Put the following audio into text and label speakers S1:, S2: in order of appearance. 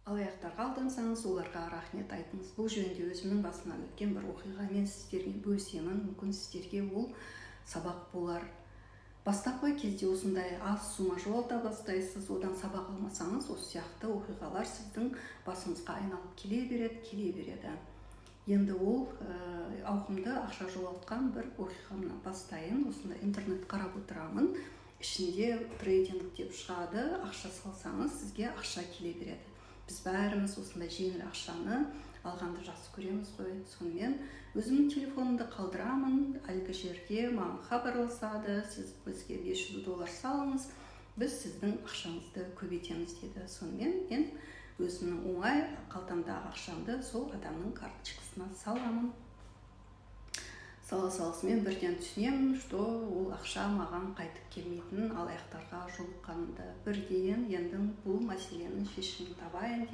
S1: Алаяқтарға алдансаңыз, оларға рахмет айтыңыз. Бұл жөнінде өзімнің басымнан өткен бір оқиғамен сіздермен бөлісемін. Мүмкін, сіздерге ол сабақ болар. Бастапқы кезде осындай аз сумма жоғалта бастайсыз. Одан сабақ алмасаңыз, осы сияқты оқиғалар сіздің басыңызға айналып келе береді, келе береді. Енді ол ауқымды ақша жоғалтқан бір оқиғамнан бастайын. Осындай интернет қарап отырамын, ішінде трейдинг деп шығады. Ақша салсаңыз, сізге ақша келе береді. Біз бәріміз осындай жеңіл ақшаны алғанды жақсы көреміз ғой. Сонымен өзімнің телефонымды қалдырамын. Әлгі жерде маған хабарласады: «Сіз бізге 500 доллар салыңыз, біз сіздің ақшаңызды көбейтеміз», – деді. Сонымен мен өзімнің оңай қалтамдағы ақшамды сол адамның карточкасына саламын. Сала салысымен бірден түсінемін, что ол ақша маған қайтып келмейтінін, алаяқтарға жолыққанымды. Бірден енді бұл мәселенің шешімін табайын.